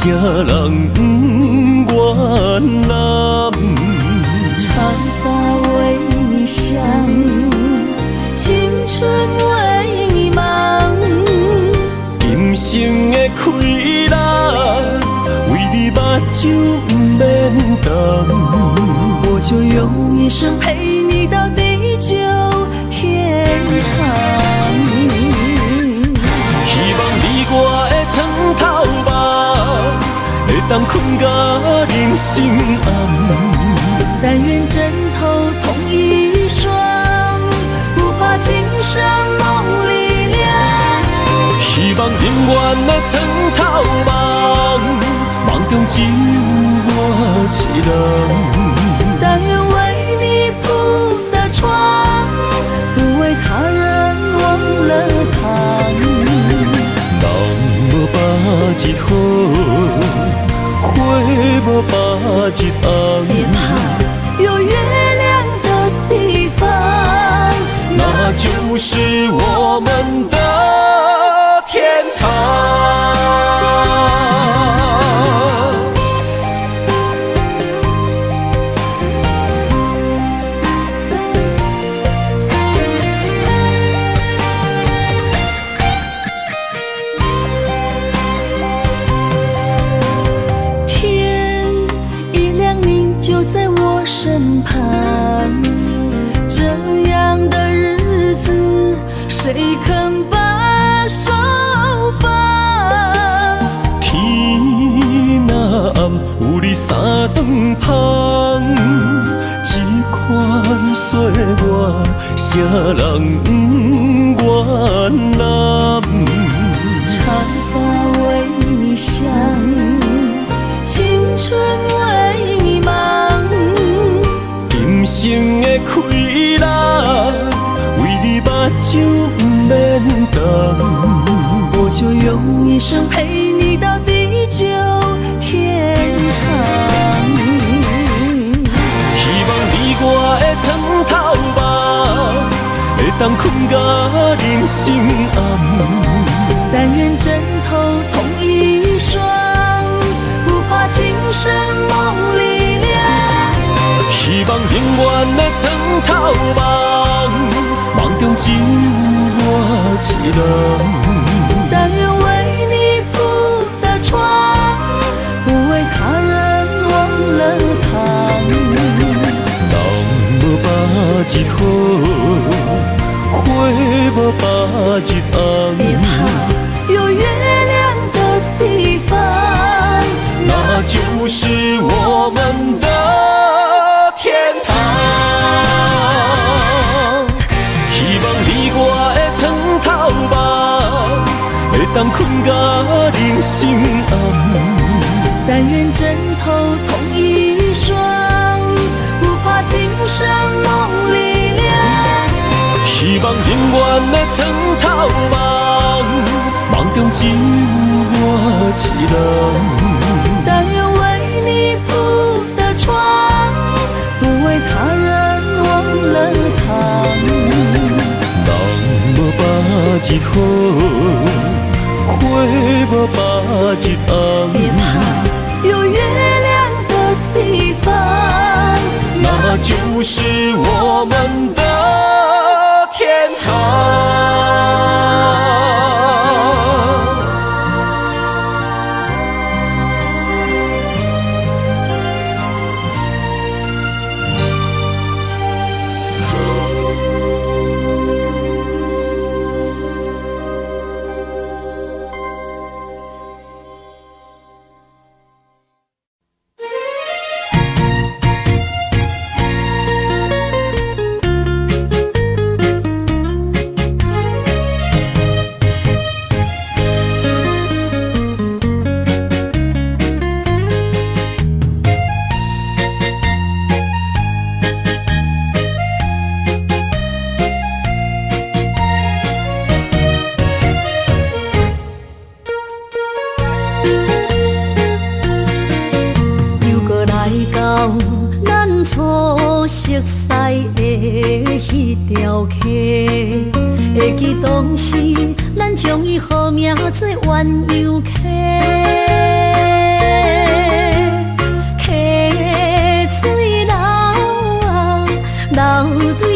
啥人不原谅？長髮為你想，青春為你忙。今生的氣力，為你目睭毋免瞪。我就用一生陪你到地久天長。希望你我的床頭夢，會當睏到人生暗。但願枕頭同一雙，不怕今生夢裡涼。希望永遠的床頭夢，夢中只有我一人。但願為你鋪的床，不為他人忘了躺。人無百日好，花無百日紅。別怕，有月亮的地方，那就是我們的天堂。天一亮，你就在我身旁。這樣的日子，誰肯把手放？天若暗，有你三頓芳，這款歲月，啥人不原諒？長髮為你想，青春為你忙。今生的氣力，為你目睭毋免瞪。我就用一生陪你到地久天長。希望你我的床頭夢，會當睏到人生暗。但願枕頭同一雙，不怕今生夢裡涼。希望永遠的床頭夢，夢中只有我一人。但願為你鋪的床，不為他人忘了躺。人無百日好，花無百日紅。別怕，有月亮的地方，那就是我們的天堂。希望你我的床頭夢，會當睏到人生暗。但願枕頭同一雙，不怕今生夢裡涼。希望永遠的床頭夢，夢中只有我一人。但願為你鋪的床，不為他人忘了躺。人無百日好，花無百日紅。別怕，有月亮的地方，那就是我們的天堂。又閣來到咱初熟似的彼條溪，會記當時咱將伊號名做鴛鴦溪。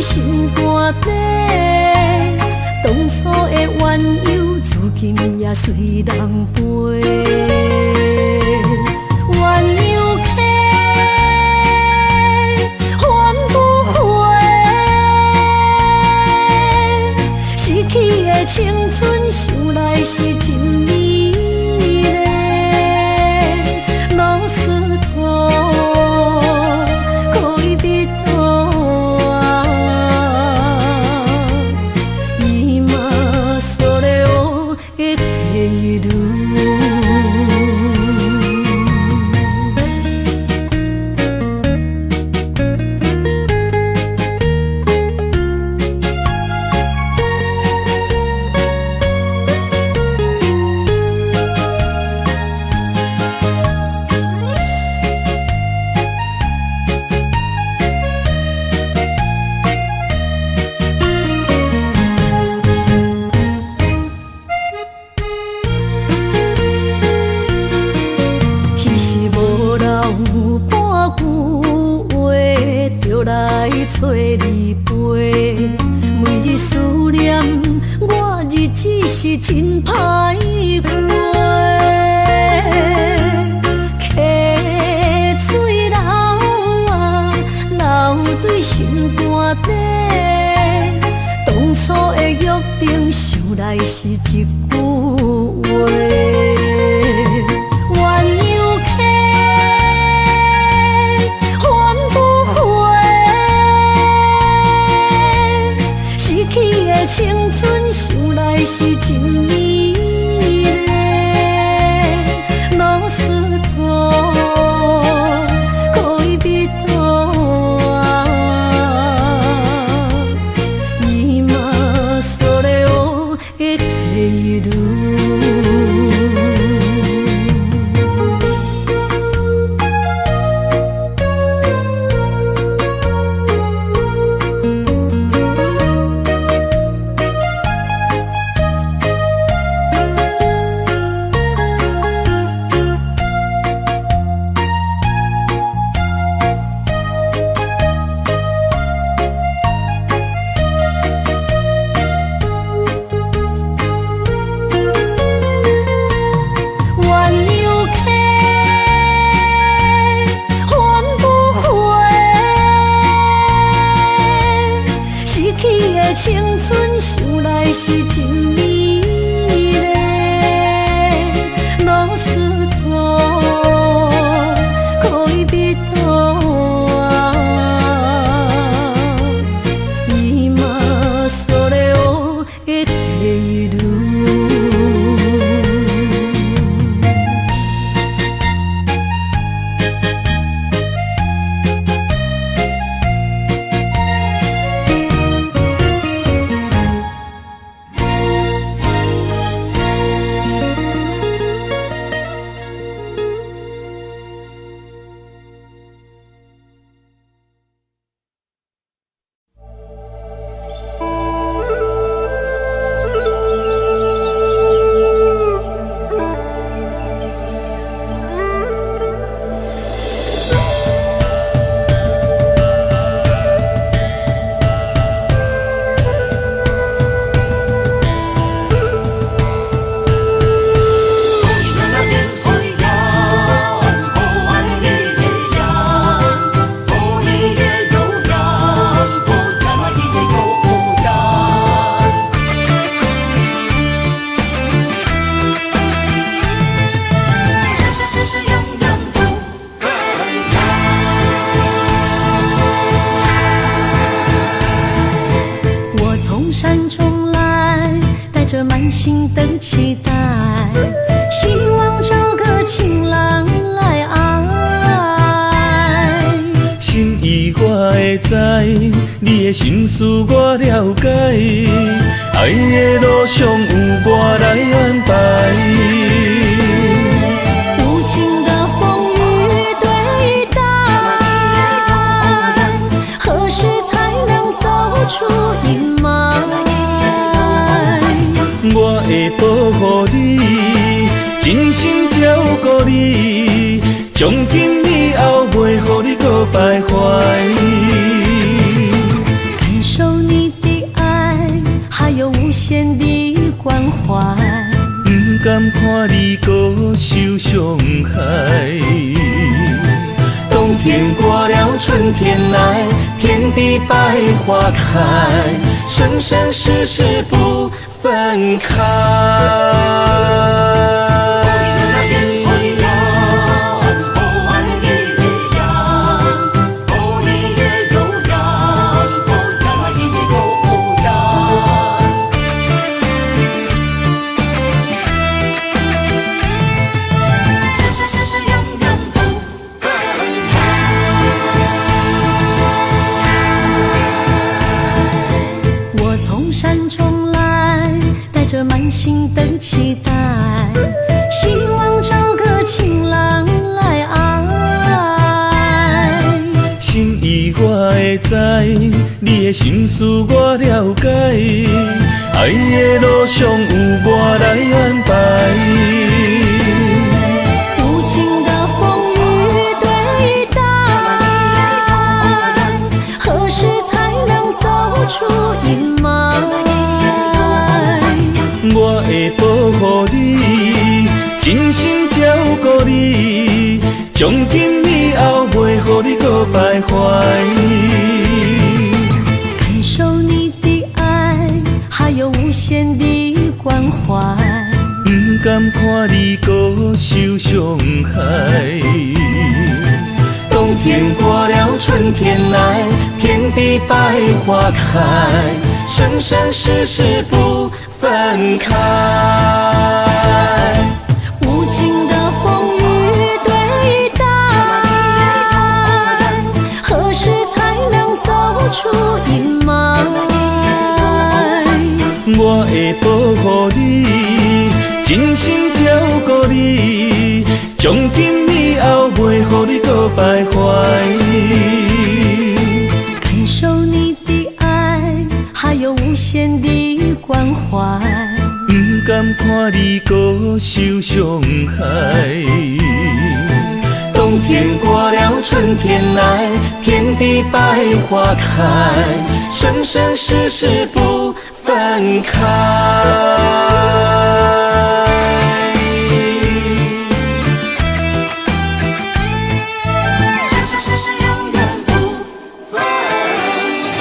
心肝底。當初的鴛鴦，如今也隨人飛。鴛鴦溪，還不回，失去的青春，想來是真美麗。ロスト戀人は今それを得ている。彼時無留半句話，就來揣你飛。每日思念，我日子是真歹過。溪水流啊，流對心肝底。當初的約定，想來是一句話。鴛鴦溪，還不回，失去的青春，想來是真美麗。ロスト戀人は今それを得ている。鴛鴦溪，還不回，失去的青春，想來是真美麗。ロスト戀人は今それを得ている。事事事事永遠不分開。我從山中來，帶着滿心的期待，希望找個情郎來愛。心意我會知，你的心思我了解，愛的路上有我來安排。無情的風雨對待，何時才能走出陰霾？我會保護你，真心照顧你，從今以後袂予你閣徘徊。感受懷。毋甘看你閣受傷害。冬天過了，春天來，遍地百花開，生生世世不分開。生生世世永遠不分開。我從山中來，帶著滿心的期待，希望找個情郎來愛。心意我會知，你的心思我了解，愛的路上有我來安排。無情的風雨對待，何時才能走出陰霾？我會保護你，真心照顧你，從今以後袂予你閣徘徊。感受你的愛，還有無限的關懷。毋甘看你閣受傷害。冬天過了，春天來，遍地百花開，生生世世不分開。無情的風雨對待，何時才能走出陰霾？我會保護你，真心照顧你，從今以後袂予你閣徘徊。感受你的愛，還有無限的關懷。毋甘看你閣受傷害。冬天過了，春天來，遍地百花開，生生世世不分開。生生世世永遠不分開。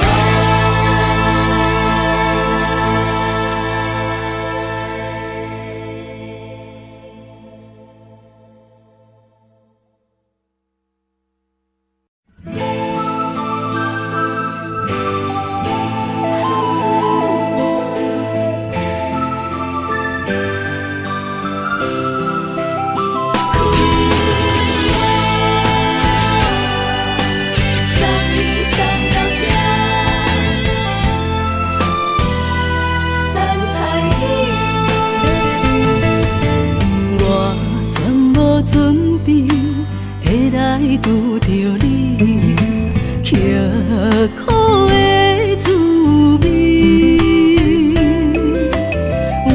送你送到這，等待你。我全無準備會來拄著你，刻苦的滋味，有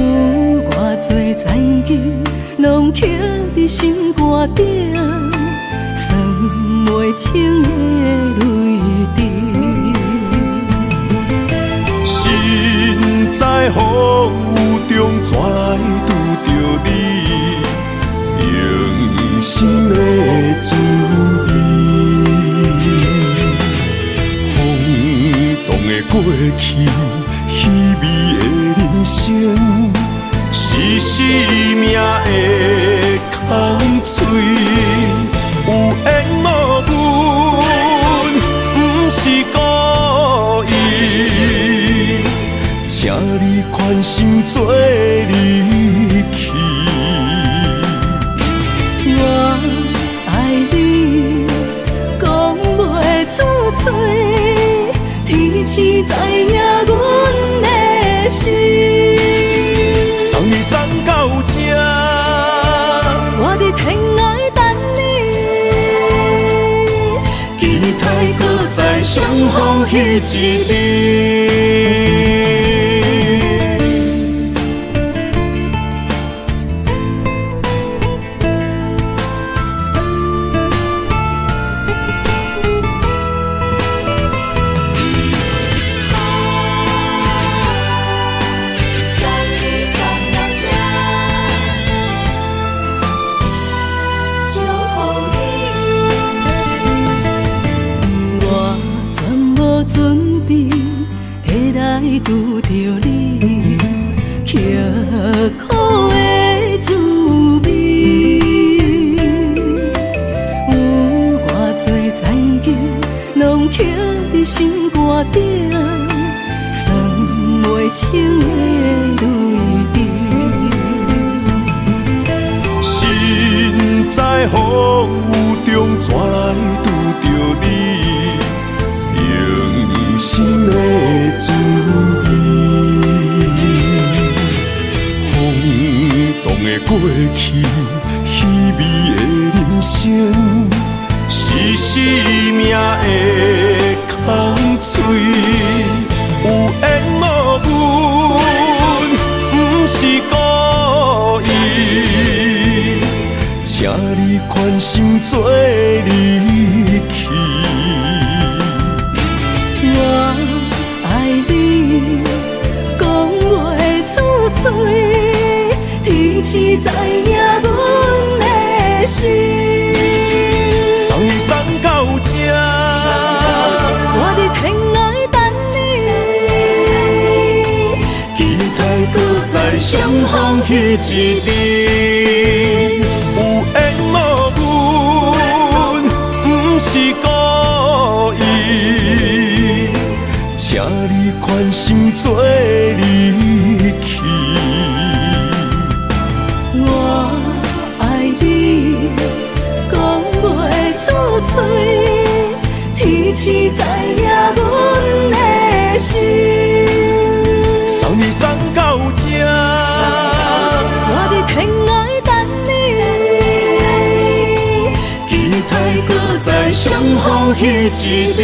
偌濟残忍，攏刻佇心肝頂，算袂清的淚滴。身在風雨中，怎來拄著你？用心的滋味。風動的過去，稀微的人生，是生命的空喙。有緣無分，毋是故意。請你寬心做離去。我愛你，講袂出嘴，天星知影阮的心。送你送到這，我佇天涯等你。期待閣再相逢彼一日。送你送到這，拄著你，刻苦的滋味。有偌濟殘忍，攏刻佇心肝頂，算袂清的淚滴。身在風雨中，怎來拄著你？用心的滋味。風動的過去，稀微的人生，是生命的空喙。有緣無分，毋是故意。請你寬心做離去。我愛你，講袂出嘴，天時知影阮的心。送你送到這，我佇天涯等你。期待閣再相逢彼一日。有緣無分，毋是故意。請你寬心做離去。我愛你，講袂出嘴，天時知影阮的心。送你送到這，我佇天涯等你。期待閣再相逢彼一日。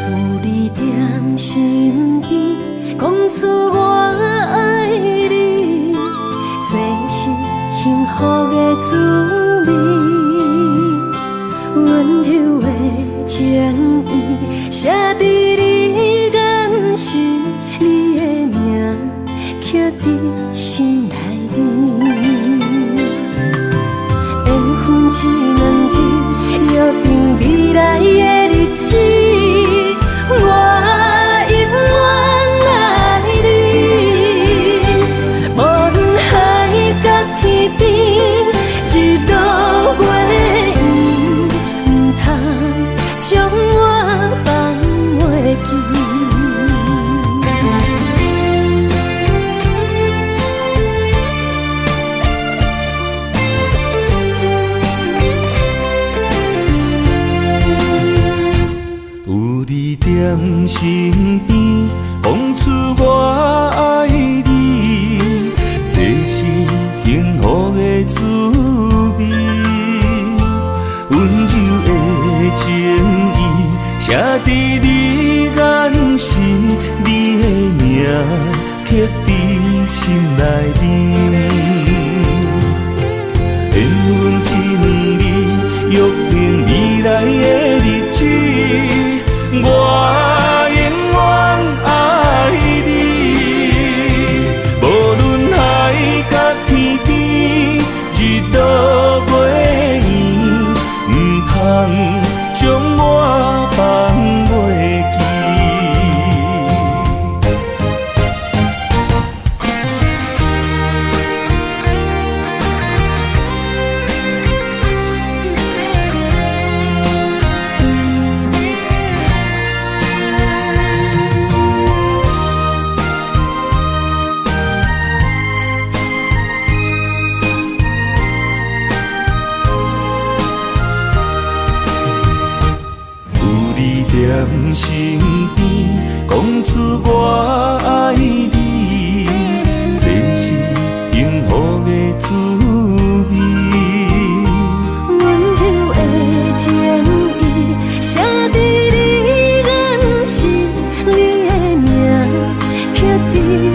有你踮身邊，講出我愛你，這是幸福的滋味。溫柔的情意寫佇你眼神，你的名刻佇心內面。緣分這兩字，約定未來的日子。我永遠愛你，無論海角天邊，日落月圓，毋通將我放袂記。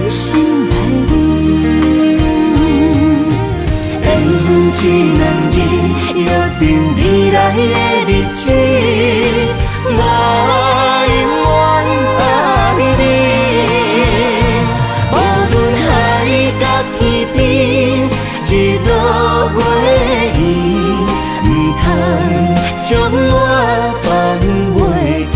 心內面。緣分這兩字，約定未來的日子，我永遠愛你。無論海角天邊，日落月圓，毋通將我放袂記。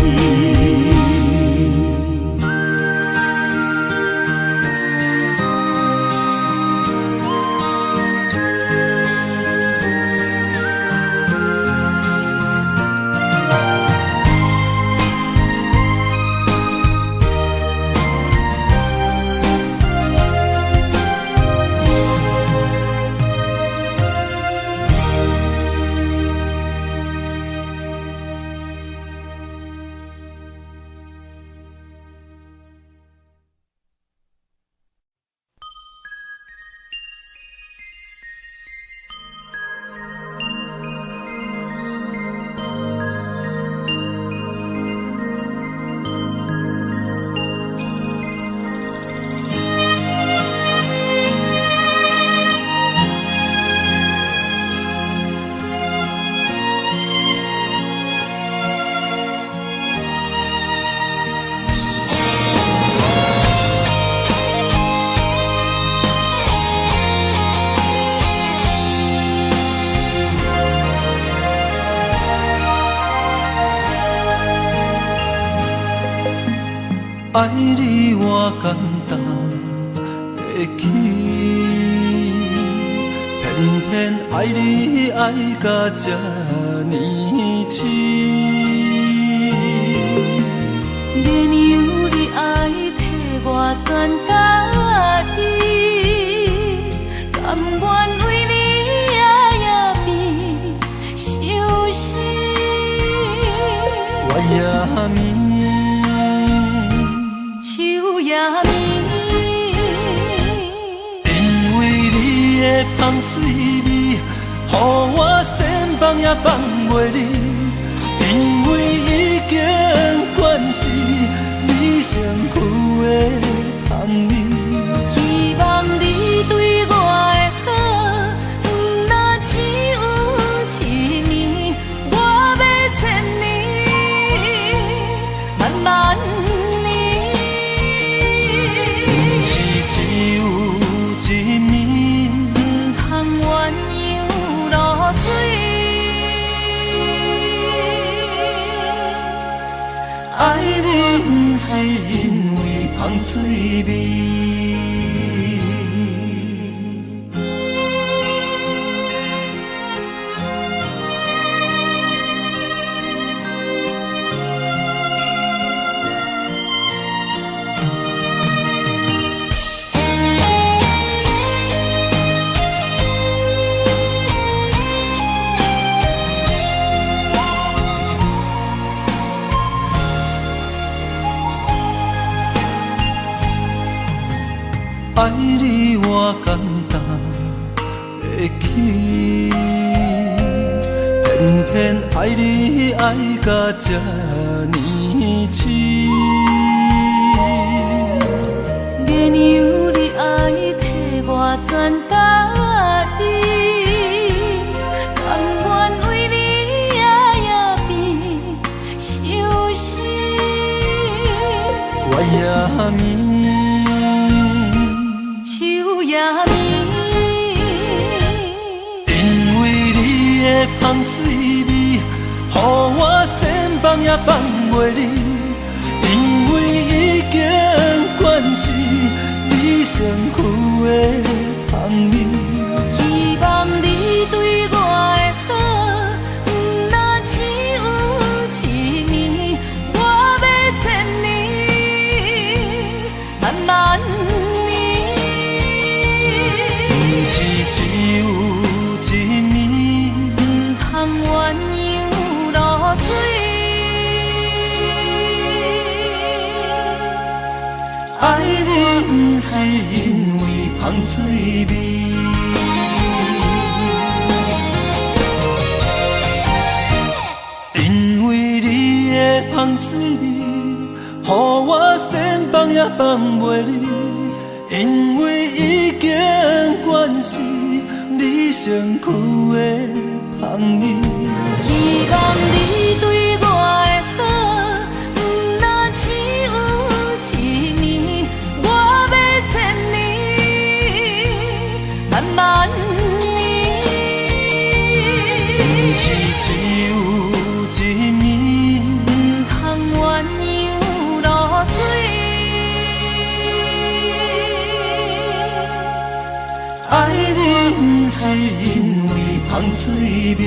愛你我感動會起，偏偏愛你愛甲這呢癡。免有你愛替我全家己，甘願為你夜夜變相思。月也暝，秋也暝，因為你的香水味，予我想放也放袂離。因為已經慣是你身軀的香味，希望你對我的好，毋若只有一暝，我欲千年，萬萬年。毋是只有一暝，毋通鴛鴦落水。愛你毋是因為香水味。愛你我感動會起，偏偏愛你愛甲這呢癡。免有你愛替我全家己，甘願為你夜夜變相思。月也暝，秋也暝，因為你的香水味，予我想放也放袂離。因為已經慣是你身軀的香味，希望你對我的好，毋若只有一暝，我欲千年，萬萬年。毋是只有一暝，毋通鴛鴦落水。愛你毋是因為香水味。因為你的香水味，予我想放也放袂離。因因為已經慣是你身軀的香味。希望你對我的好，毋若只有一暝，我欲千年，萬萬年。毋是只有一暝，毋通鴛鴦落水。愛你毋是因為香水味。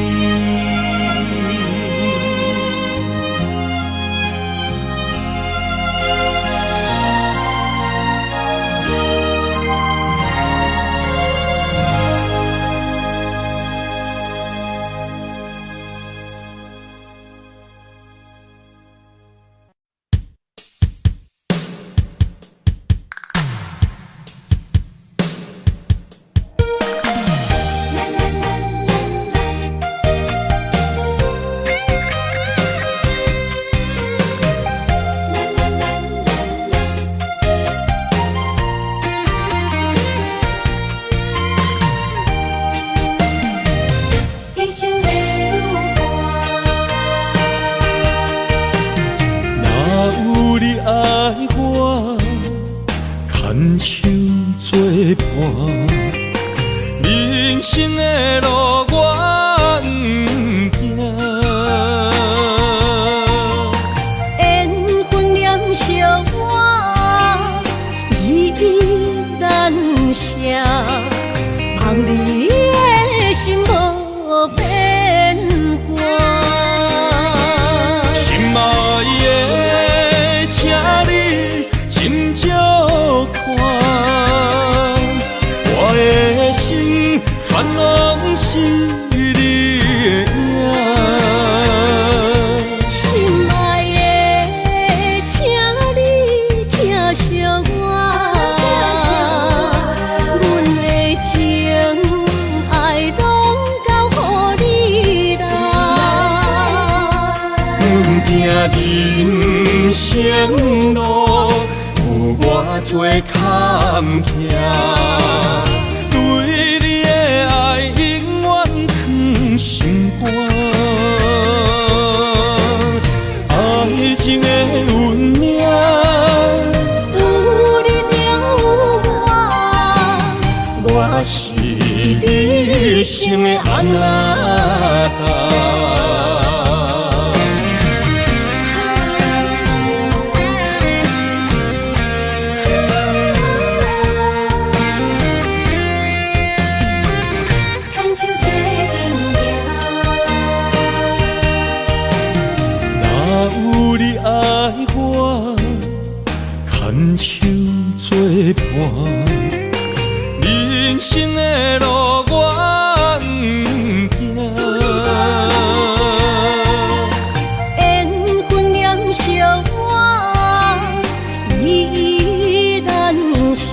一生的有伴。若有你愛我，牽手做伴，人生的路我毋驚。緣分念相我，依依難捨，望你的心無變卦。心愛的，請你斟酌看，我的心全攏是你的影。心愛的，請你疼惜我，阮的情愛攏交予你啦。阮行人生路，有偌濟坎坷，對你的愛永遠藏心肝。愛情的運命，有你就有我，我是你一生的阿那達。牽手做陣行。若有你愛我，牽手做伴，人生的路我毋驚。緣分念相我，依依難捨，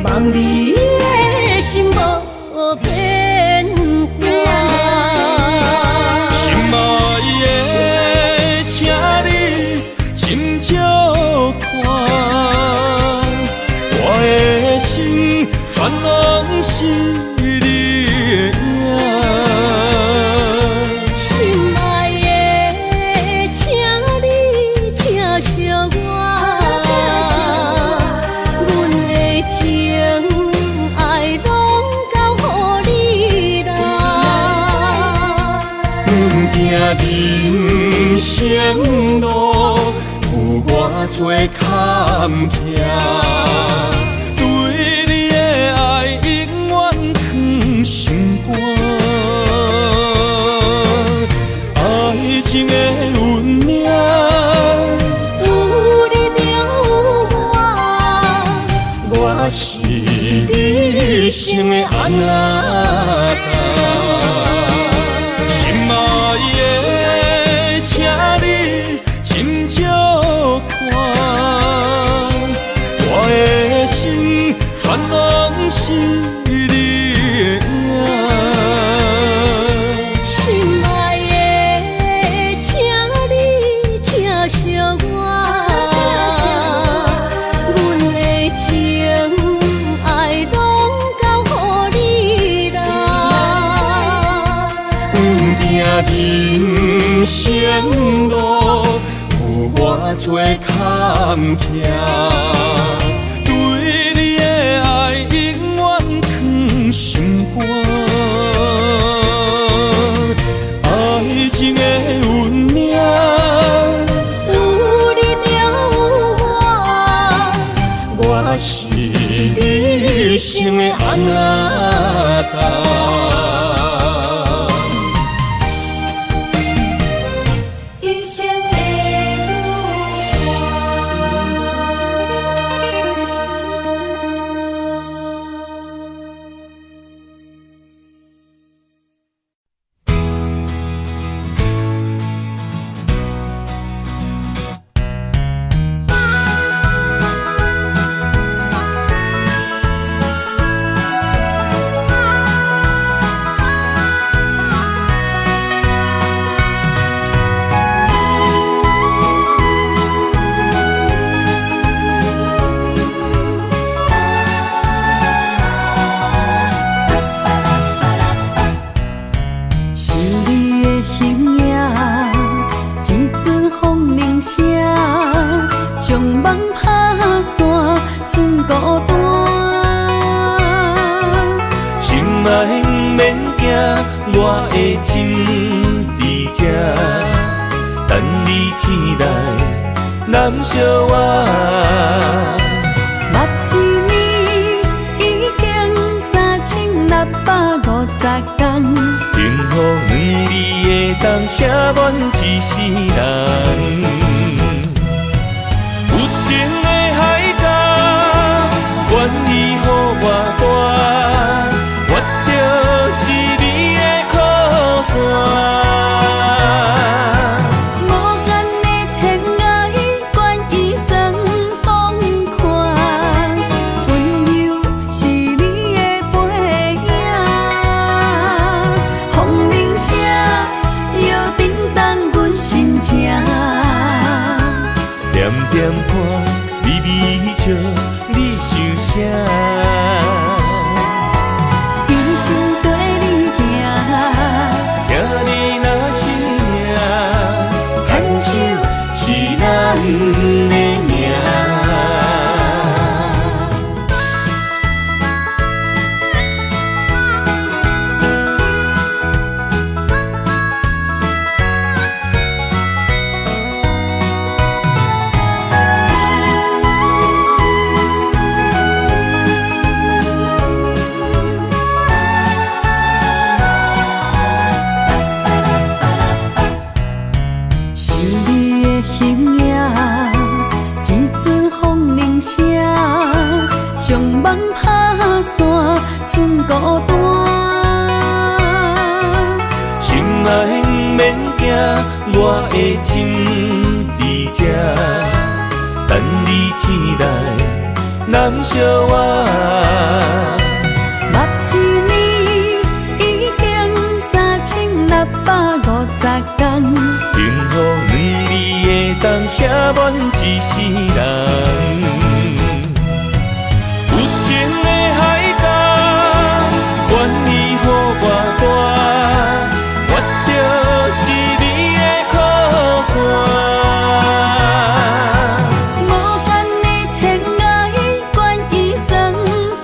望你的心無變卦。心愛的，請你斟酌看，我的心全攏是你的影。心愛的，請你疼惜我，阮的情愛攏交予你啦。阮行人生路，有偌濟坎坷，對你的愛永遠藏心肝。愛情的運命，有你就有我，我是你一生的阿那達。心愛的，請你斟酌看，我的心全攏是你的影。心愛的，請你疼惜我，阮的情人生路有偌济坎坷，對你的愛永遠囥心肝。愛情的運命，有你就有我，我是你一生的阿那達。一生的女伴。是你的形影，一阵风铃声，将梦拍散，剩孤单。心爱毋免惊，我的情佇這，等你醒來，攬惜我。目一年已經3650天，幸福兩字會當寫滿一世人。有情的海角，願意予我帶，我就是你的靠山。無限的天涯，願意算放寬，溫柔是你的背影，風鈴聲又震動阮心情。恬恬看，微微笑，你想啥？一生綴你行，疼你若是命，牽手是咱的命。是你的形影，一阵風鈴聲，將夢拍散，剩孤單。心愛毋免驚，我的情佇這，等你醒來，攬惜我。目一年已經3650天，幸福兩字會當寫滿一世人。有情的海角，願意予我帶，我就是你的靠山。無限的天涯，願意算放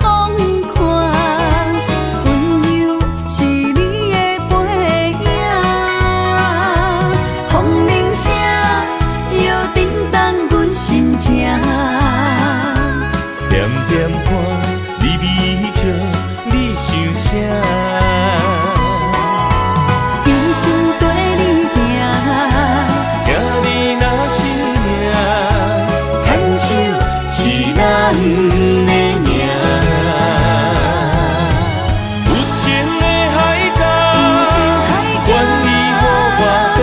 寬，溫柔是你的背影，風鈴聲又震動阮心情。恬恬看，微微笑，你想啥？一生綴你行，疼你若是命，牽手是咱的命。有情的海角，願意予我帶，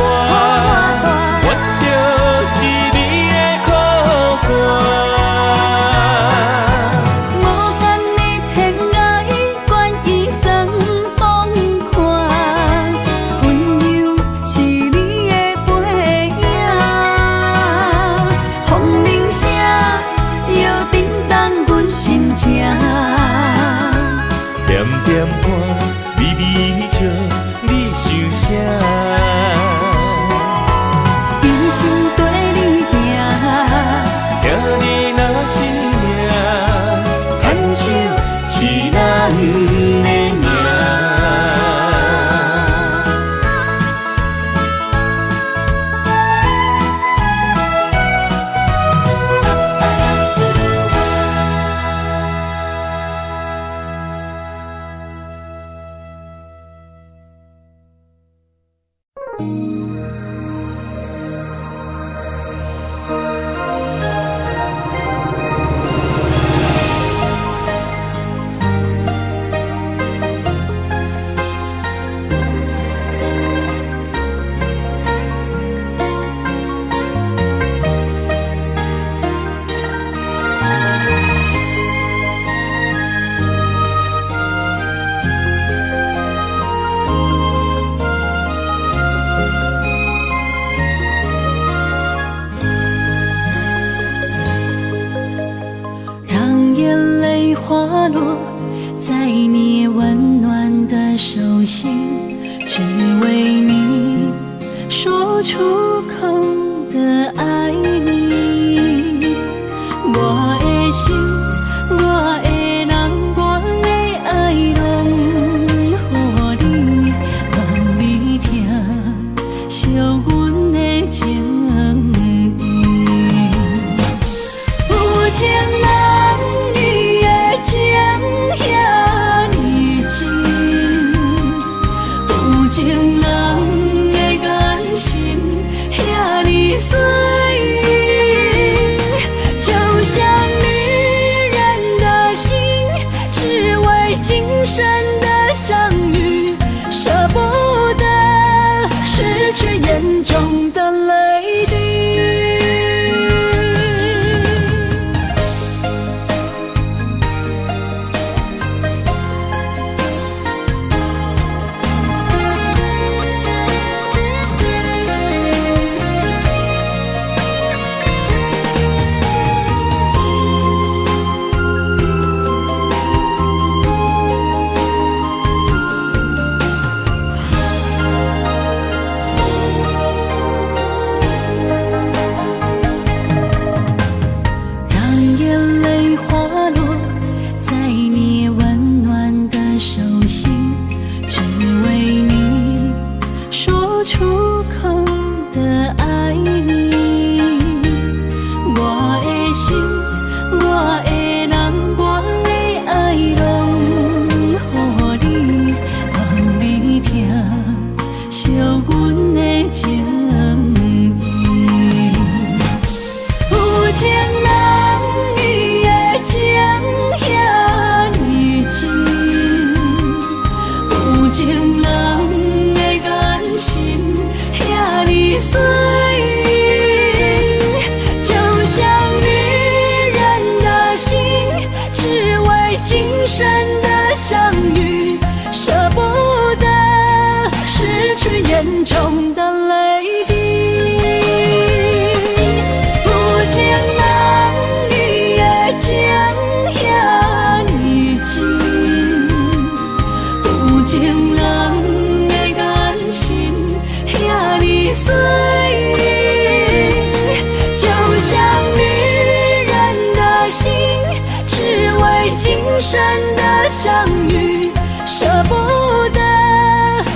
我就是你的靠山。無限的天涯，願意算放寬，溫柔是你的背影，風鈴聲又震動阮的名。让眼淚滑落在你溫暖的手心，只為你說出口的愛你。我的心，我的人，我的愛攏予你，望你疼惜阮的情意。有情人伊的情遐呢真，有情人的眼神遐呢水，就像女人的心，只為今生的相遇，捨不得失去眼中的淚滴。讓眼淚滑落在你溫暖的手心，只為你說出口的愛你。我的心，我的人，我的愛攏予你，望你疼惜阮的情意。有情人伊的情遐呢真，有情人的眼神遐呢水，就像女人的心，只為今生的相遇，捨不得失去眼中的淚滴。有情人伊的情遐呢真，有情人的眼神遐呢水，就像女人的心，只為今生的相遇，捨不得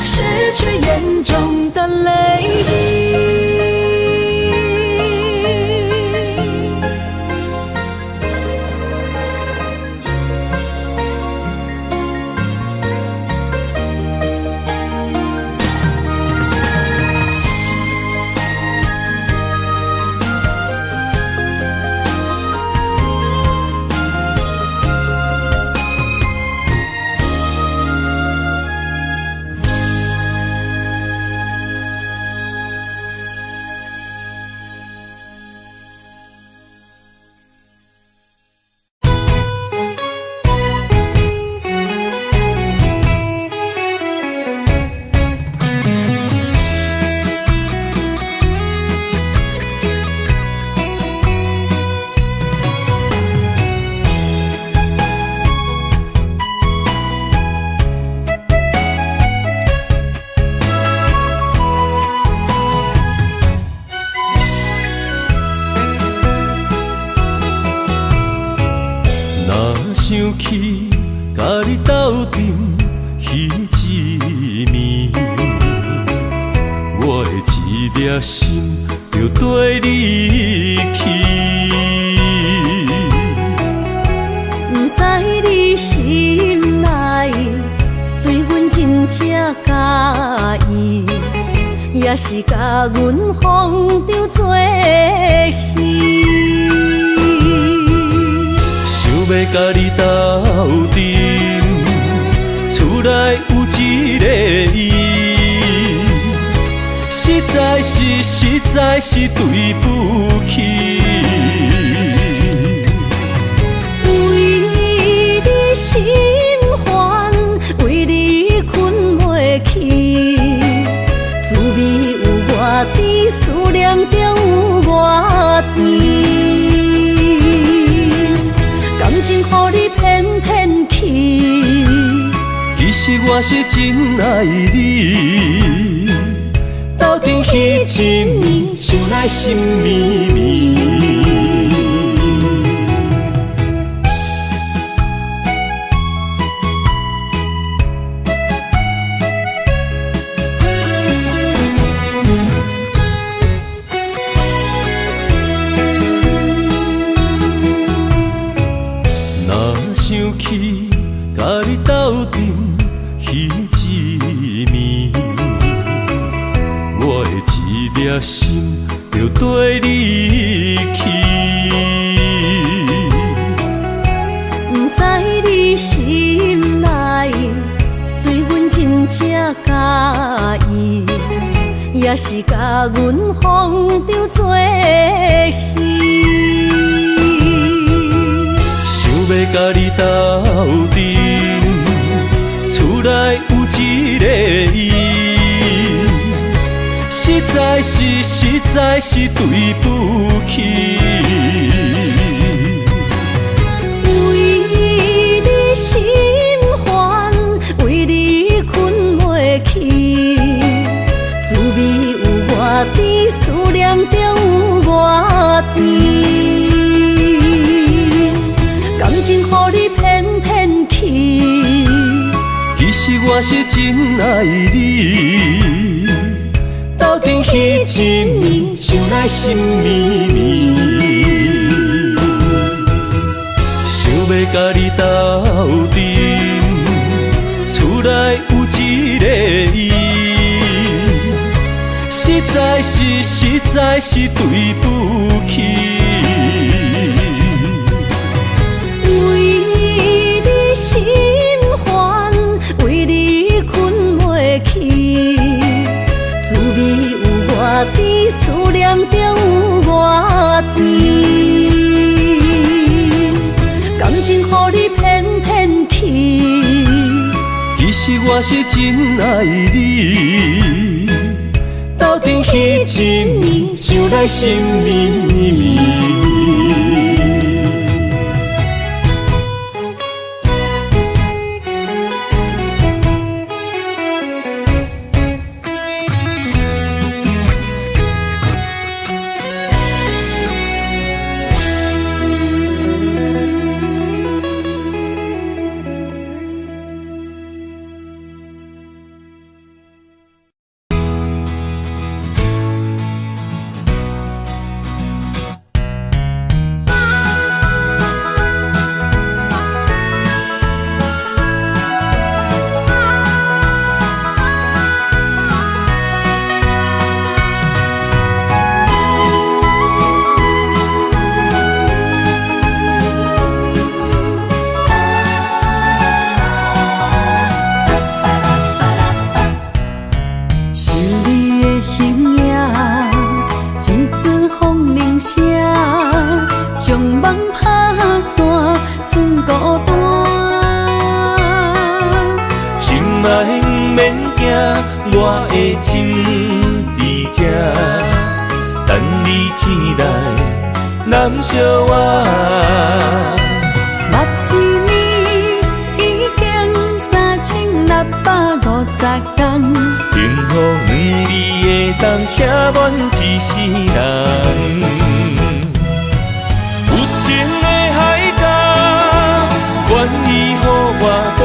失去眼中的淚滴。若想起，佮你鬥陣彼一暝，我的一粒心就綴你去。毋知你心內對阮真正佮意，抑是共阮風中做戲。想欲佮你鬥陣，厝內有一个伊，實在是對不起。為你心煩，為你睏袂去，滋味有偌甜，思念中有偌甜。感情予你騙騙去，其實我是真愛你，鬥陣彼一暝，想來心綿綿。若想起佮你鬥陣彼一暝，我的一粒心就綴你去。毋知你心內對阮真正佮意，抑是共阮風中做戲。想欲佮你鬥陣，厝內有一个伊，實在是對不起。為你心煩，為你睏袂去，滋味有偌甜，思念中有偌甜。感情予你騙騙去，其實我是真愛你，鬥陣彼一暝，想來心綿綿。想欲佮你鬥陣，厝內有一个伊，實在是對不起。為你心煩，為你睏袂去，滋味有偌甜，思念中有偌甜。感情予你騙騙去，其實我是真愛你，鬥陣彼一暝，想來心綿綿。想你的形影，一阵風鈴聲，將夢拍散，剩孤單。心愛毋免驚，我的情佇這，等你醒來，攬惜我。捌一年已經3650工，幸福兩字會當寫滿一世人。有情的海角，願意予我蹛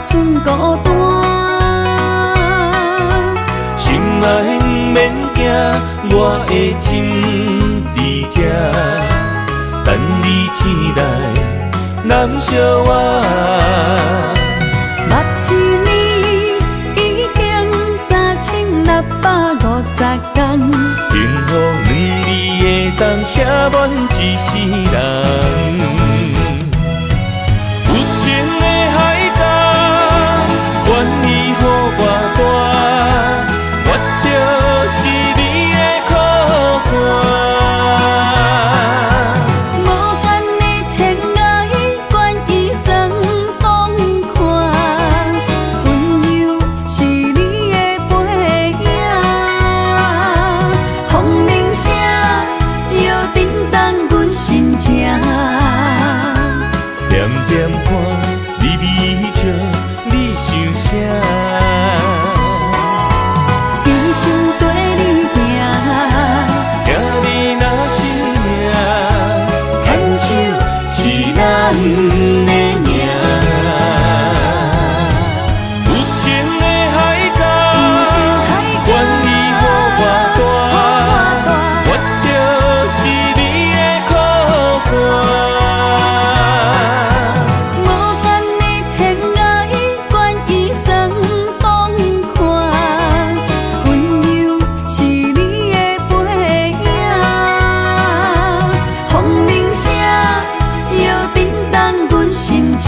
剩孤單。心愛毋免驚，我的情佇這，等你醒來攬惜我。目一年已經3650天，幸福兩字會當寫滿一世人。有情的海角，願意予我帶，我就是你的靠山。無限的天涯，願意算風寒，溫柔是你的背影，風鈴聲又震動阮心情。点点看你微笑，你想啥？一生綴你行，听你若是命，牵手是咱的命。有情的海角，願意予我帶，我就是你的靠山。無限的天涯，願意算風寒，溫柔是你的背影，風鈴聲又震動阮心情。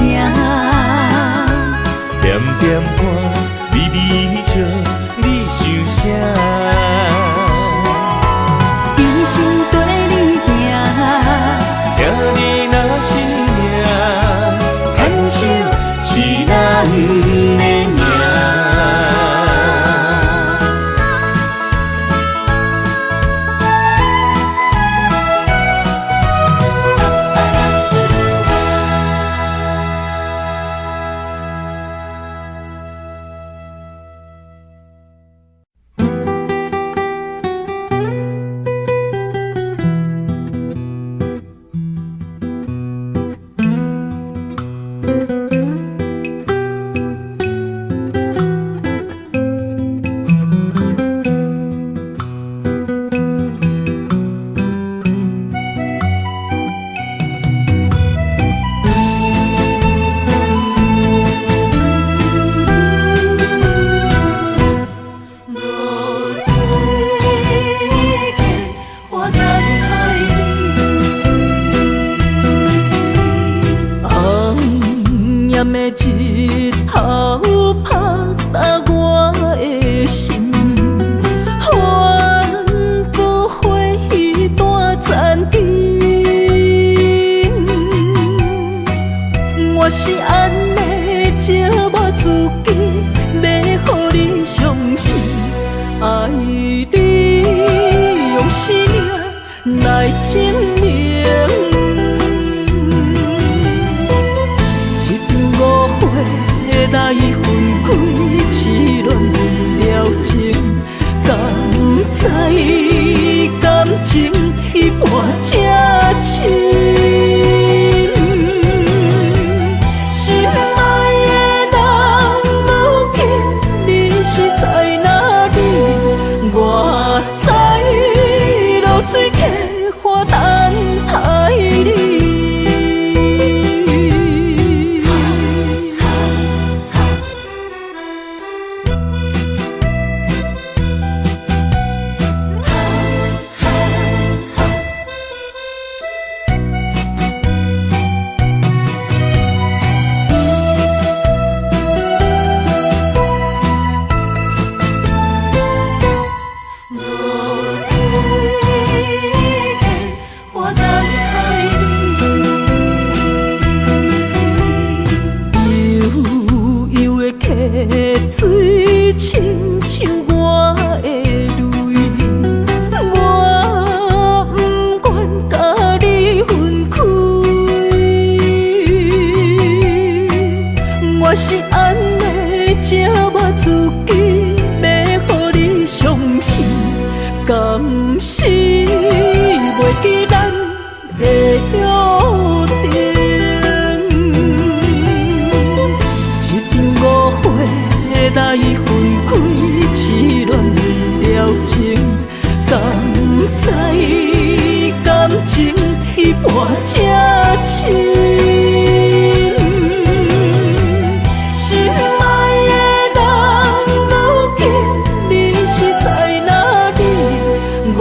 點點看你微笑，你想啥？一生綴你行，聽你若是命，牽手是咱的命。落水溪，我等待你。红艳的日头拍打我的心，恨不回彼段残情。我是按呢折磨自己，欲予你傷心，愛你用生命來證明。一場誤會來分開，痴戀了情，敢知感情彼半這深？心愛的人，如今你是在哪裡？我在濁水溪岸等待你。落水溪，我等待你。悠悠的溪水，親像我的淚，我不願佮你分開。我是按呢折磨自己，欲予你傷心，敢是袂記咱的約定？一場誤伴這深。心愛的人，如今你是在哪裡？我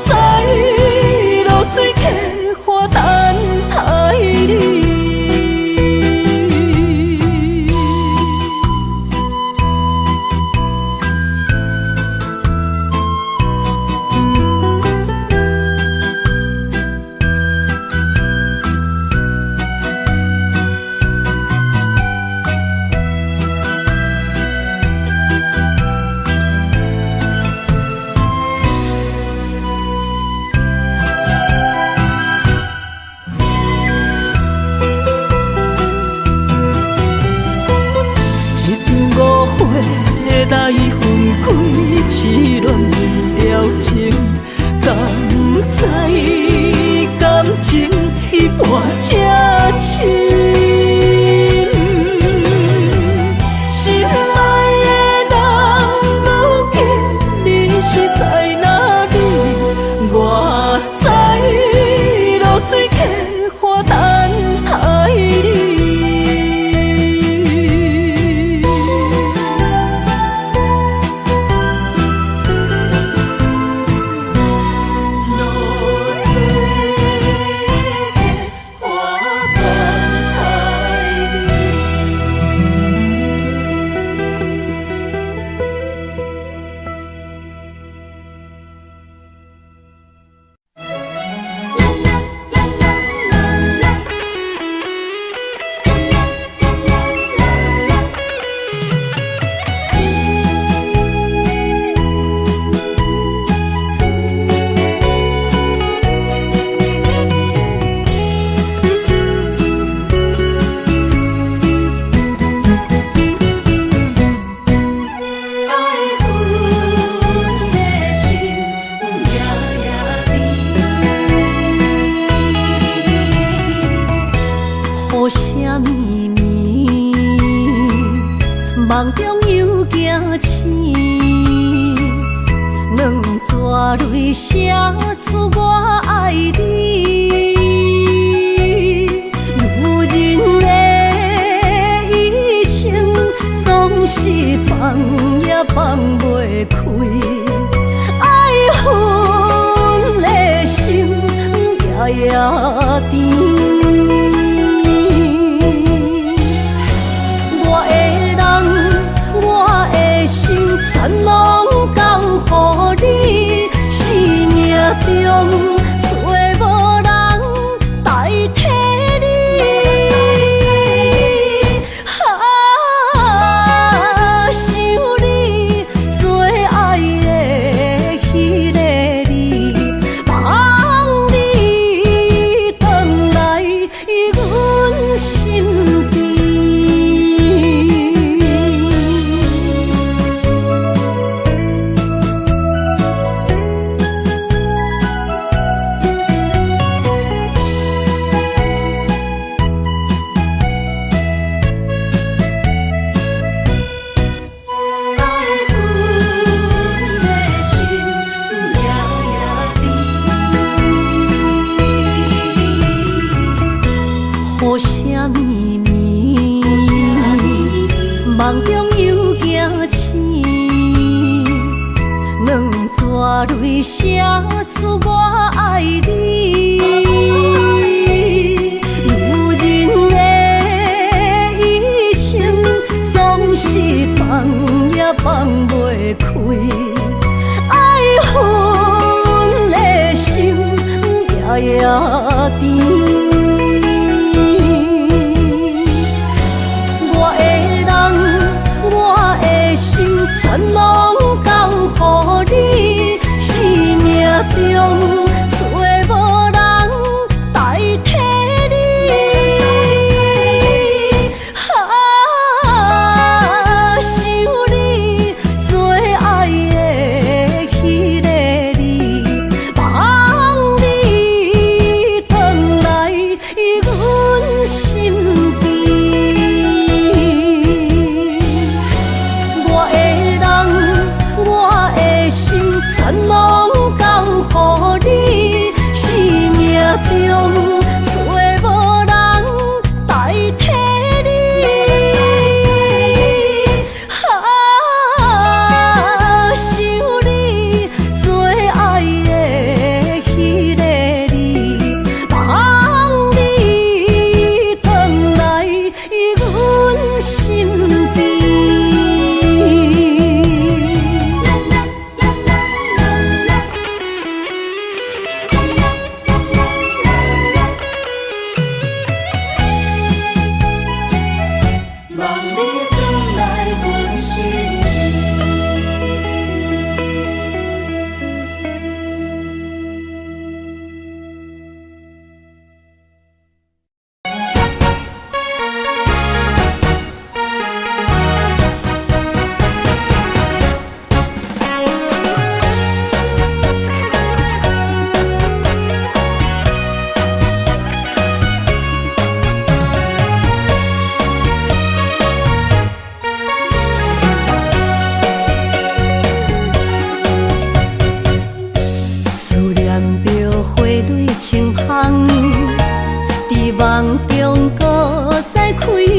在濁水溪岸等待你。一場誤會來分開，痴戀了情，敢知感情彼伴這深。心愛的人，如今你是在哪裡？我在濁水溪岸等待你。濁水溪岸等待你。愛恨的心夜夜甜。雨声绵绵，梦中又惊醒，两撮泪写出我愛你。女人的一生總是放也放袂開，愛恨的心夜夜甜。我的人，我的心，全攏交予你。生命中找無人代替你。啊，想你最愛的彼个你，望你轉來阮身邊。愛恨的心夜夜甜。雨聲綿綿，夢中又驚醒，兩撮淚寫出我愛你。女人的一生總是放也放袂開，愛恨的心夜夜甜。我的人，我的心，全攏交予你。生命中找無人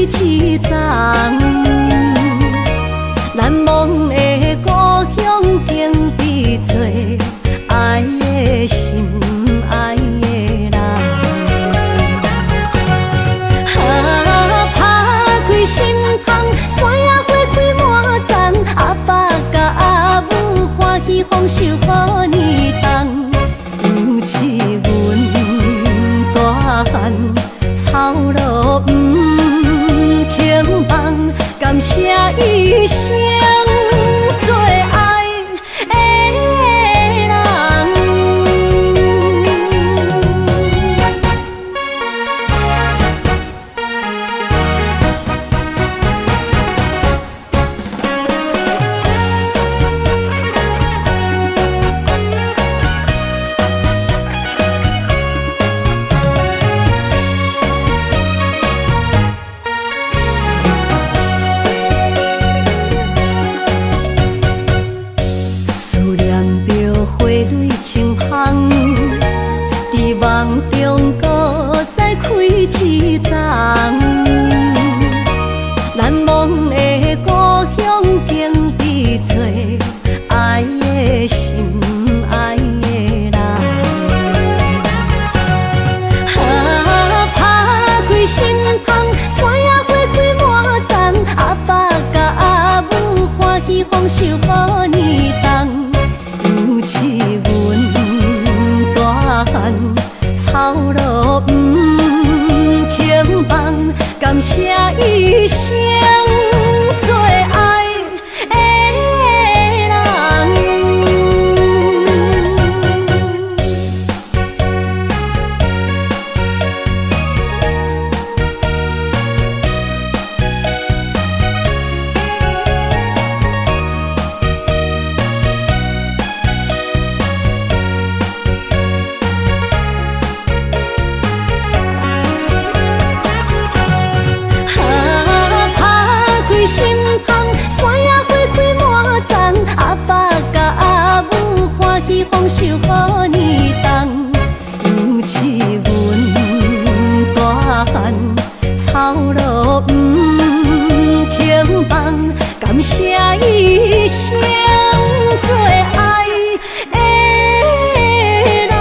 一欉。難忘的故鄉景致做愛的心愛的人。啊，拍開心窗，山野花開滿叢，阿爸佮阿母歡喜豐收予年冬，楊飼阮大漢，操勞毋肯放，感謝一生最愛的人。思念著花蕊青芳，佇夢中閣再開一叢。難忘的故鄉景致做愛的心愛的人。啊，拍開心窗，山野花開滿叢，阿爸佮阿母歡喜豐收予年冬，楊飼阮大漢，操勞毋肯放，感謝一生最愛的人。啊，拍開心窗，山野花開滿叢，阿爸佮阿母歡喜豐收予年冬，楊飼阮大漢，操勞毋肯放，感謝一生最愛的人。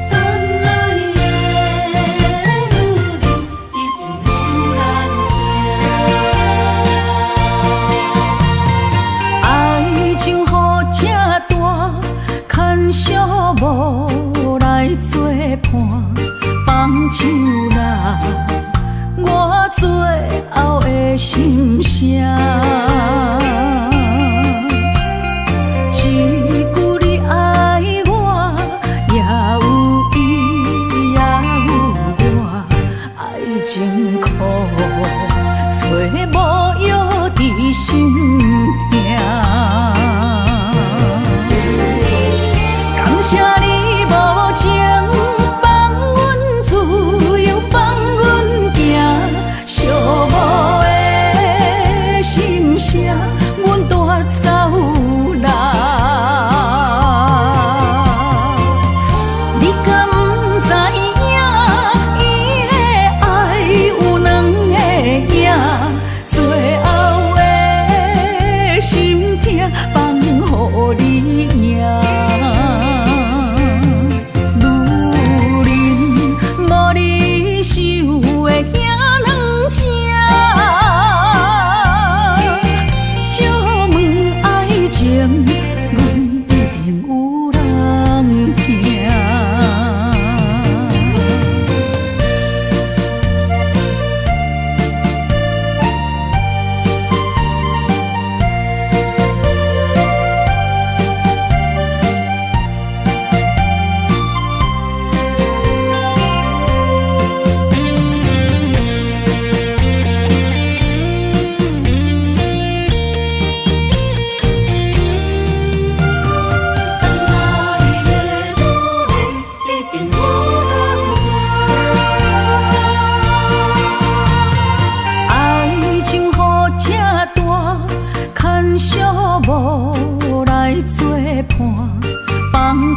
等來的女人一定愈難聽。愛情予這大，牽小無來作伴，放手啦，我最後的心聲。一句你愛我，也有伊，也有我，愛情苦，找無藥治心疼。感謝你無情，放阮自由，放阮行，寂寞的心聲，阮帶走啦。你敢知影？伊的愛有兩个影，最後的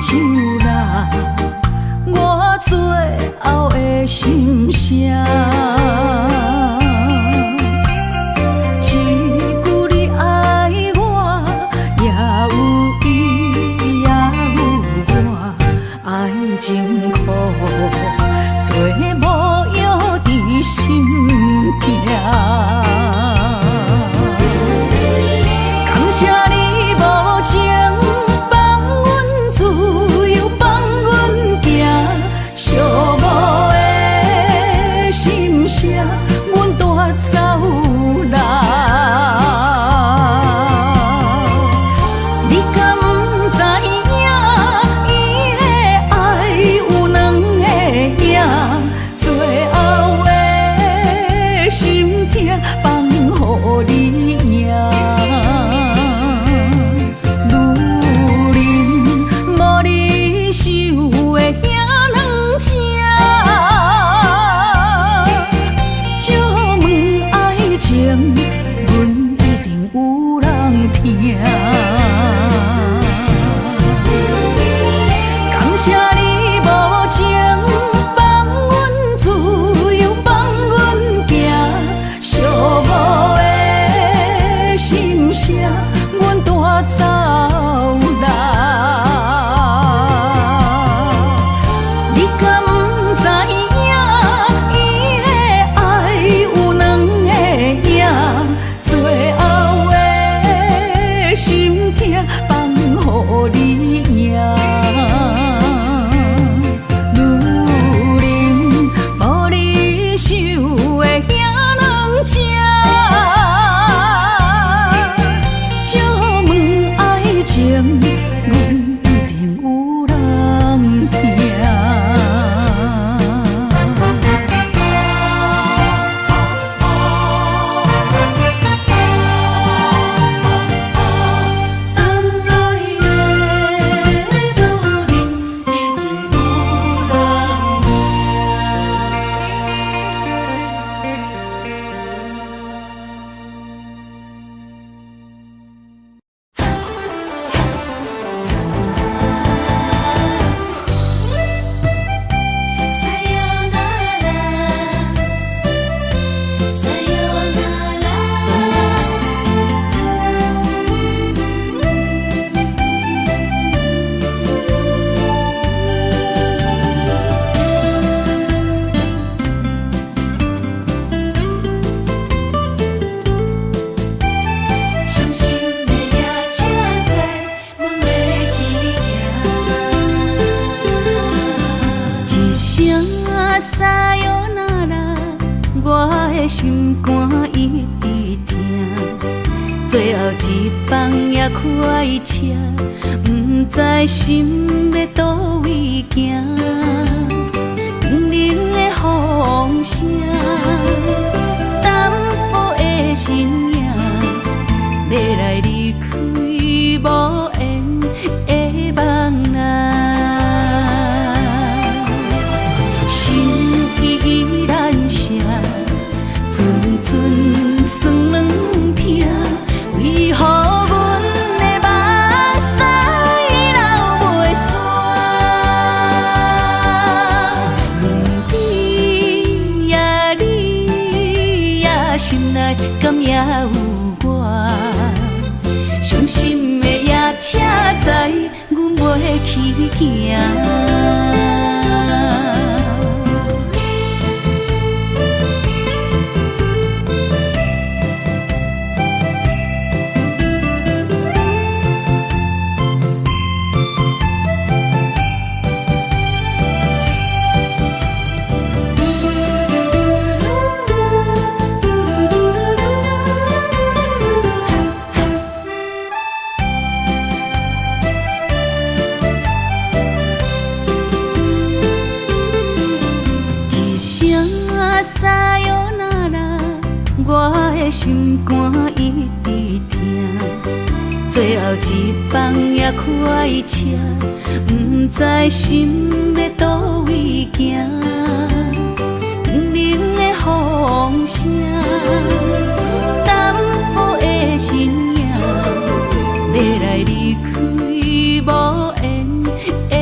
唱啦，我最後的心聲。一句你愛我，也有伊，也有我，愛情苦，做無藥治心痛。感謝你無情，放阮自由，放阮行，寂寞的心聲，阮帶走啦。你敢知影？伊的愛有兩个影，最後的心痛放予你贏。女人無你想的遐軟情，借問愛情，阮一定有人疼。感謝你無情，放阮自由，放阮行，寂寞的心聲，阮帶走啦。你敢知影？伊的愛有兩個影，最後的心痛放予你贏。女人無你想的遐軟情，借問愛情，阮一定有人疼。等來的女人一定有人疼。さよならさよなら。傷心的夜車載，阮欲去行。一聲さよなら，我的心肝一直疼。最後一班也開車，毋知心欲佗位行。冰冷的風聲，淡薄的身影，欲來離開無緣的夢啊。心意難捨，陣陣酸軟疼，為何阮的目屎流袂煞？阮你呀你呀，心內敢也有我？傷心的夜車載，阮袂去行。一聲さよなら，我的心肝一直疼。最後一班也開車，毋知心欲佗位行。冰冷的風聲，淡薄的身影，欲來離開無緣的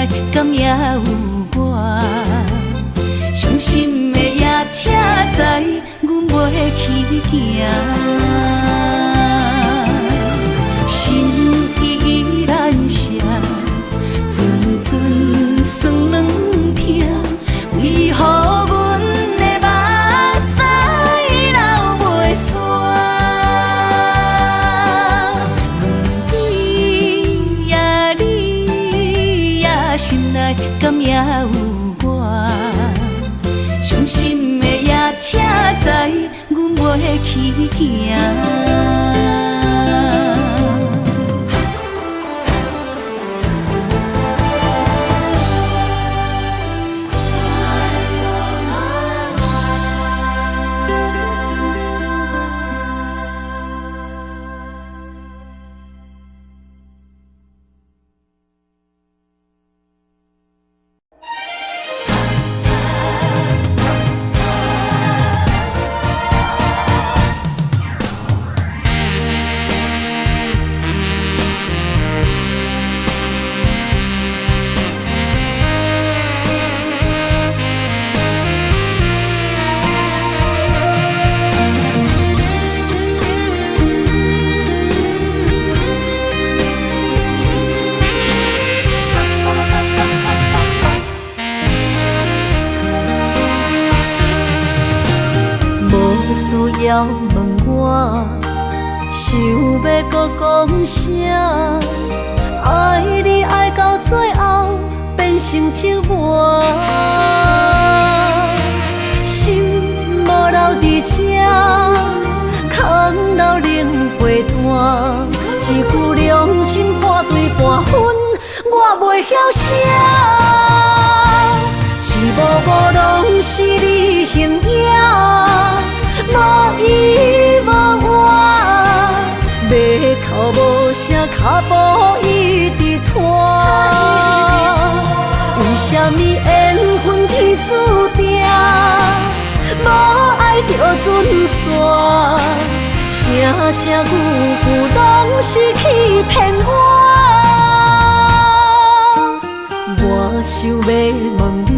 內敢猶有我？傷心的夜車載，阮袂去行。心意難捨，陣陣酸軟疼，為何阮的目屎流袂煞？問你呀你呀，心內敢猶有我？傷心的夜車載，阮袂去行。需要問我，想欲閣講啥？愛你愛到最後變成折磨，心無留佇這，空留冷被單，一句良心破碎半分，我袂曉寫。一幕幕攏是你形影。無依無倚，欲哭無聲，跤步一直拖。為啥物緣分天注定，無愛就準散？聲聲句句攏是欺騙我。我想欲問你，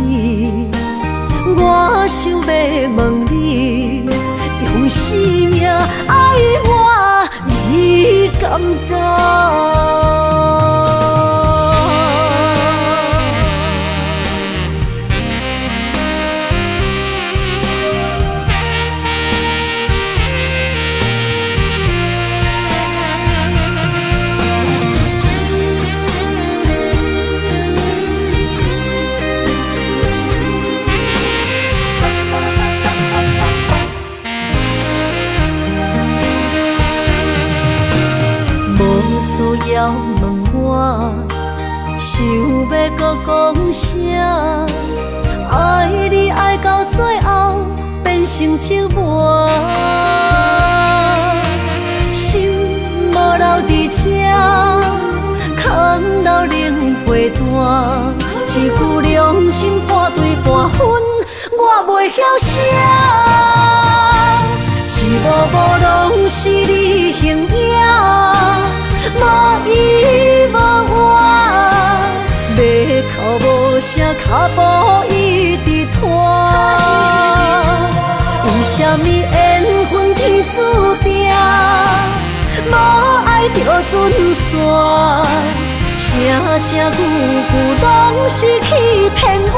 我想欲問你。用生命愛我，你敢敢？需要問我，想欲閣講啥？愛你愛到最後變成折磨，心無留佇這，空留冷被單，一句良心破碎半分，我袂曉寫。一幕幕攏是你形影。無依無倚，欲哭無聲，跤步一直拖。為啥物緣分天注定，無愛就準散？聲聲句句攏是欺騙我。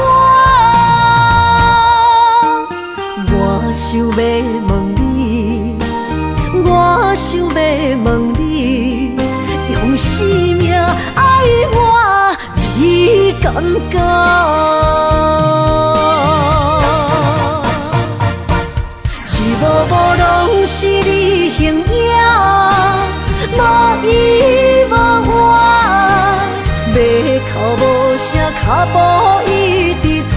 我想欲問你，我想欲問你。用生命愛我，你敢敢？一幕幕攏是你形影，無依無倚，欲哭無聲，跤步一直拖。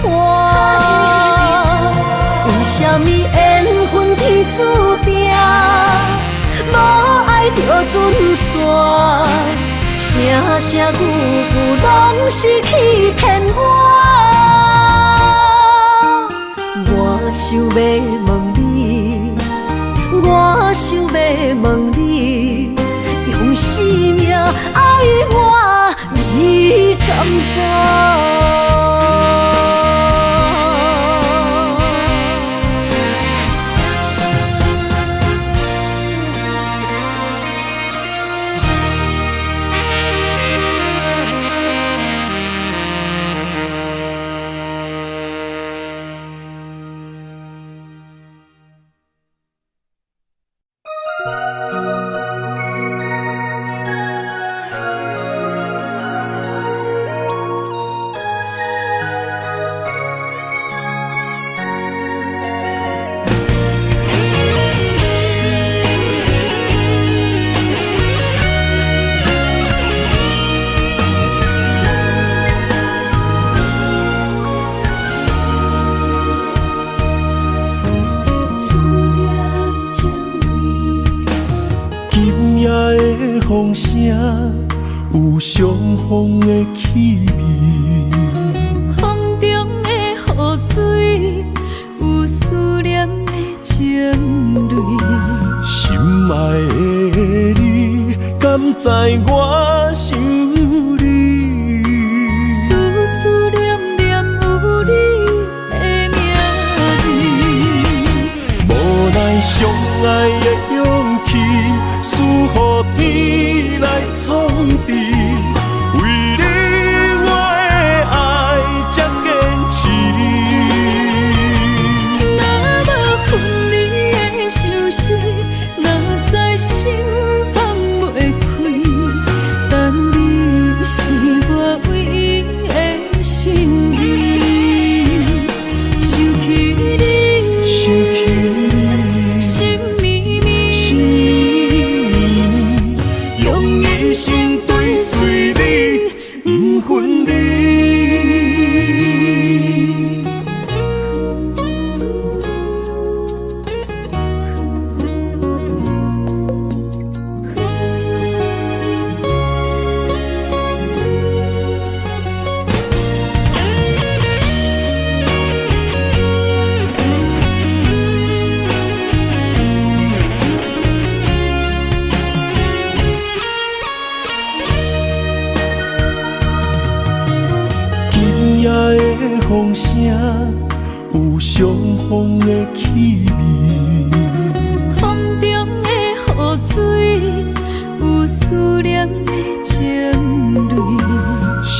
為啥物緣分天注定，無愛就準散？聲聲句句攏是欺騙我。我想欲問你，我想欲問你，用生命愛我，你敢敢？風聲有傷風的氣味，風中的雨水有思念的情淚。心愛的你，敢知我想你？思思念念有你的名字。無奈相愛的勇氣，輸予天來創治。為你我的愛這堅持。若無分離的相思，哪知心放袂開？但你是我唯一的心意。想起你，想起你，心绵绵，心绵绵，用一生追隨你，不分離。今夜的風聲有傷風的氣味，風中的雨水有思念的情淚。心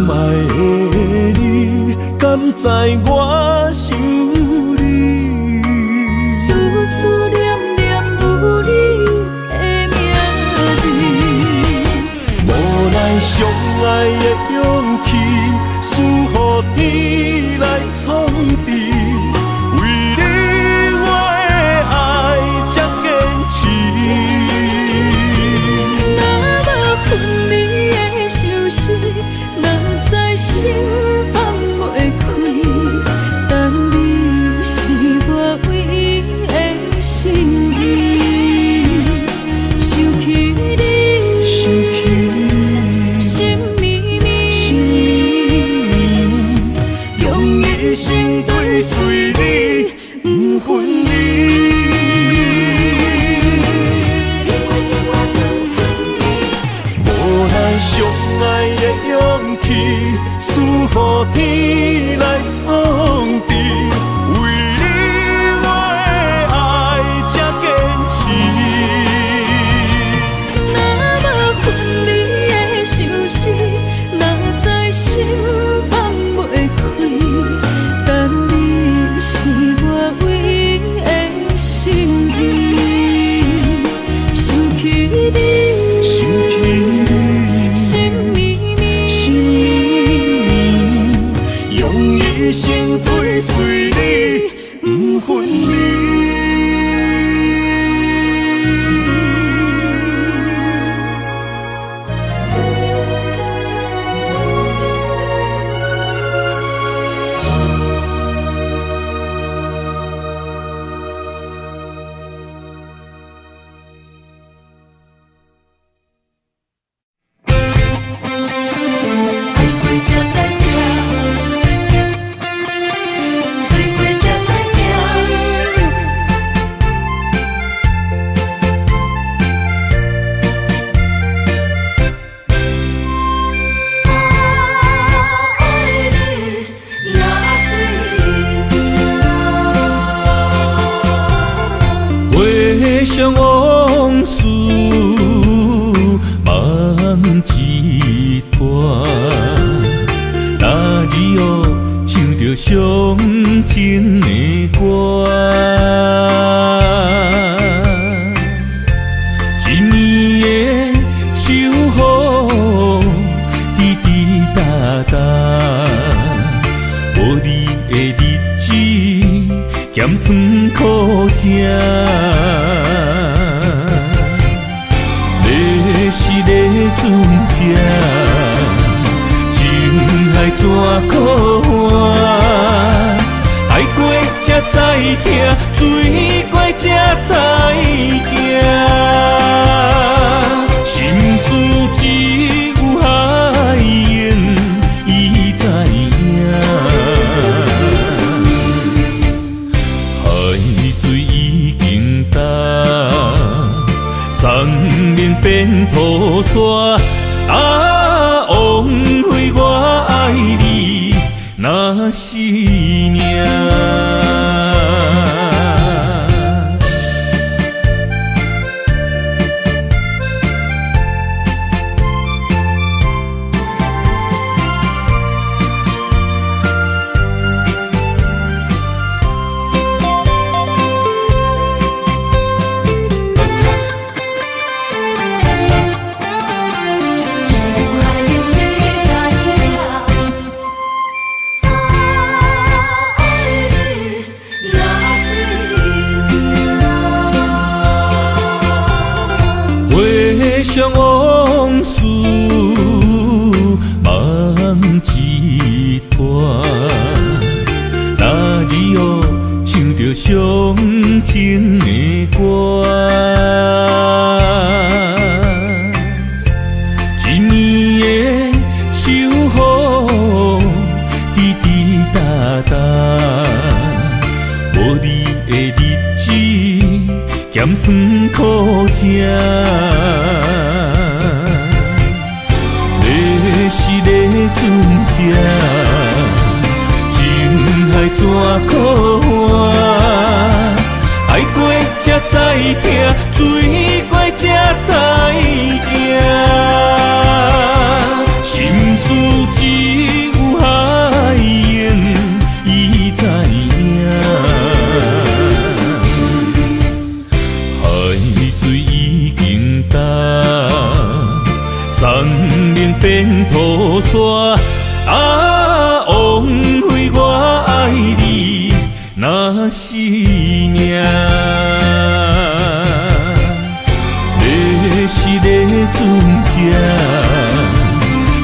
愛的你，敢知我想你？思思念念有你的名字。無奈相愛的勇氣，輸予天來創治。為你我的愛這堅持。若無分離的相思，哪知心放袂開？但你是我唯一的心意。想起你，想起你，心绵绵，心绵绵，用一生追隨你，不分離。無奈相愛的勇氣，輸予天來創治。為你我的愛這堅持。若無分離的相思，哪知心放袂開？但你是我唯一的心意。想起你，想起你，心绵绵，心绵绵，用一生追隨你，不分離。爱过才知疼，醉过才知疼。啊，爱你若是回想往事，梦一团。今日哦，唱著伤情的歌。一暝的秋雨，滴滴答答，无你的日子，咸酸苦食。你是咧船只，情海怎可换？爱过才知疼，醉过才知行。心若是命。回想往事，梦一团，那日哦，唱著伤情的歌，一暝的秋雨，滴滴答答，无你的日子，咸酸苦食。你是咧船只，情海怎苦换？爱过才知疼，水过才知行。心事只有海鹰伊知影。海水已经干，山岭变土沙。啊，枉费我爱你若是命。你是咧船只，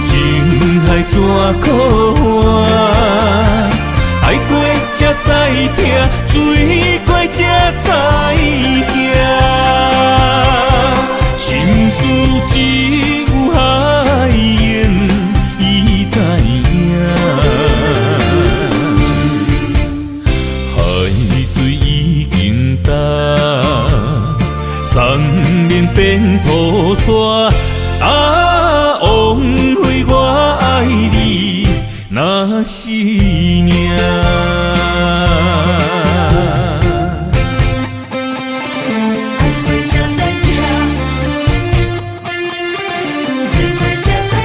情海怎苦换？爱过才知疼，水过才知行。心事只有海鹰伊知影。海水已经干，山岭变土沙。啊，枉费我爱你若是命。爱过才知疼，水过才知行。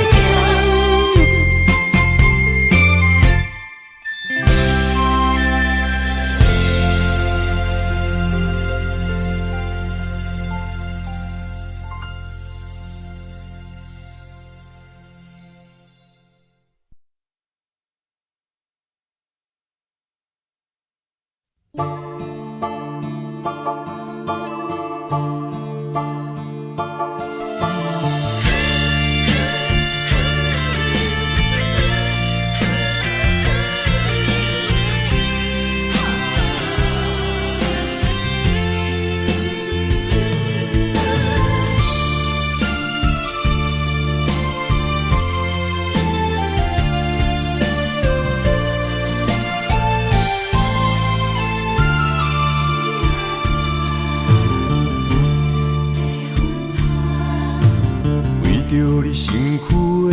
为著你身躯的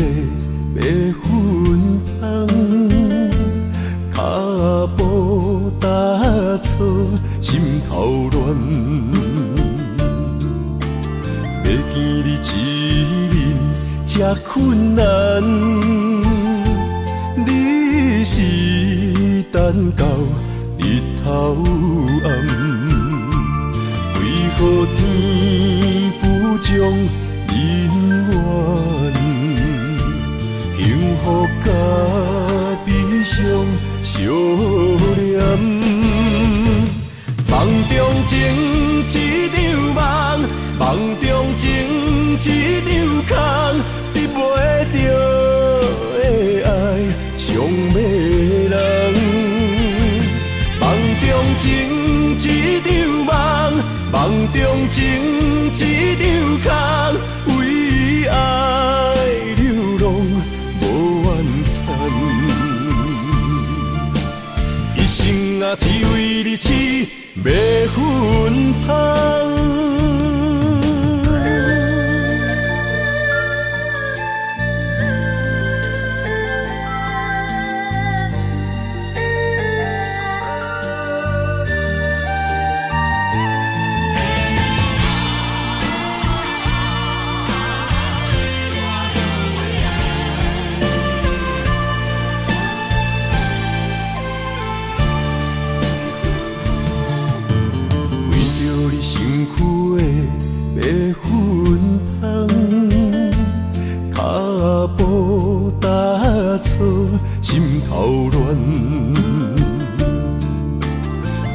白粉香，脚步踏错，心头乱。欲见你一面这困难，你是等到日头暗，为何天不将人怨？幸福佮悲伤相连，梦中情一场梦，梦中情一场空，得袂著的爱伤迷人。梦中情一场梦，梦中情一场空，为爱流浪无怨叹，一生啊只为你痴迷芬芳。燥，心頭亂。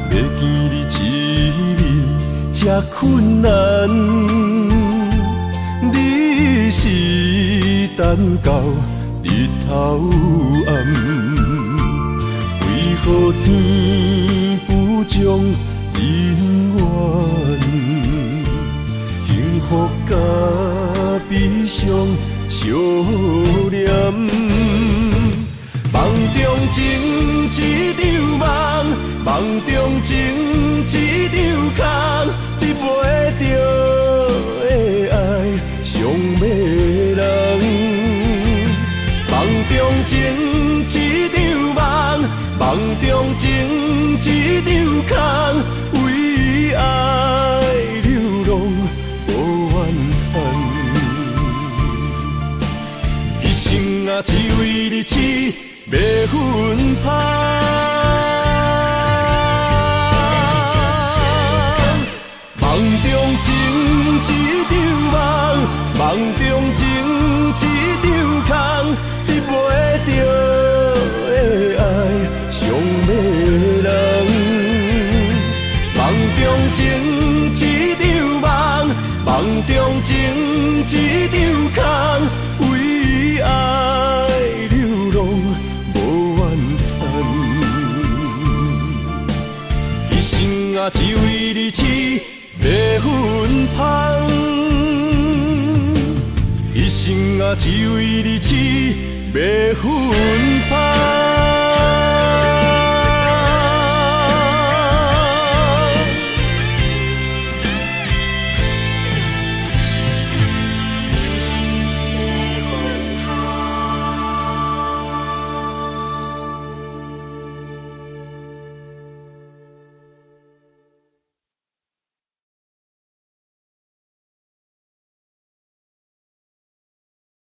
欲見你一面這困難，你是等到日頭暗，為何天不將姻緣？幸福佮悲傷相連。夢中情一場夢，夢中情一場空，得袂著的愛傷迷人。夢中情一場夢，夢中情一場空，為愛流浪無怨嘆。一生啊，只為你痴迷芬芳。夢中情一場夢，夢中情一場空，得袂著的愛傷迷人。夢中情一場夢，夢中情一場空，為愛流浪無怨嘆。一生啊，只為你痴迷芬芳。一生啊，只為你痴迷芬芳。